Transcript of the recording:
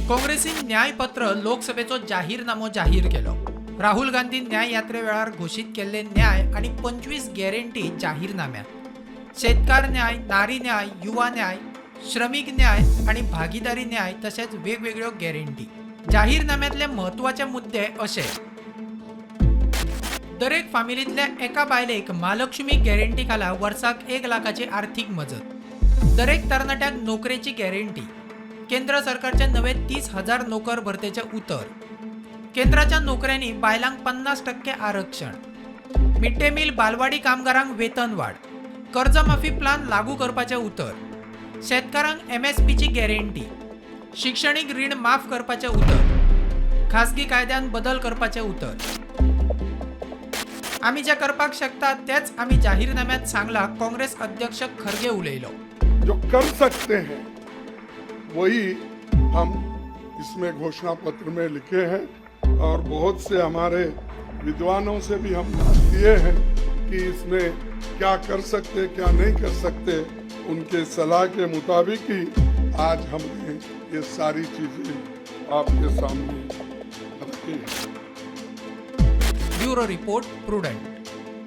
काँग्रेसीन न्यायपत्र लोकसभेचो जाहीरनामो जाहीर केलो. राहुल गांधी न्याय यात्रे वेळार घोशीत केल्ले न्याय आनी 25 गॅरंटी जाहीरनाम्यात. शेतकार न्याय, नारी न्याय, युवा न्याय, श्रमीक न्याय आनी भागीदारी न्याय तशेंच वेगवेगळ्यो गॅरंटी. जाहीरनाम्यातले म्हत्वाचे मुद्दे अशे: दरेक फामिलींतल्या एका बायलेक म्हालक्ष्मी गॅरंटी खाला वर्साक 1 लाखाची आर्थीक मजत, दरेक तरणाट्याक नोकरेची गॅरंटी, केंद्र सरकारचे नवे 30,000 नोकर भरतेचे उतर, केंद्राच्या नोकऱ्यांनी बायलांक 50% आरक्षण, मिड डे मील, बालवाडी कामगारांक वेतन वाड, कर्जमाफी प्लान लागू करपाचें उतर, शेतकारांक एमएसपीची गॅरंटी, शिक्षणीक रीण माफ करपाचें उतर, खासगी कायद्यान बदल करपाचें उतर. आमी जे करपाक शकता तेच आमी जाहीरनाम्यात सांगला, काँग्रेस अध्यक्ष खरगे उलयलो. जो कर सकते हैं, वही हम इसमें घोषणा पत्र में लिखे हैं और बहुत से हमारे विद्वानों से भी हम बात किए हैं कि इसमें क्या कर सकते, क्या नहीं कर सकते. उनके सलाह के मुताबिक ही आज हमने ये सारी चीजें आपके सामने रखी हैं. Bureau report, prudent.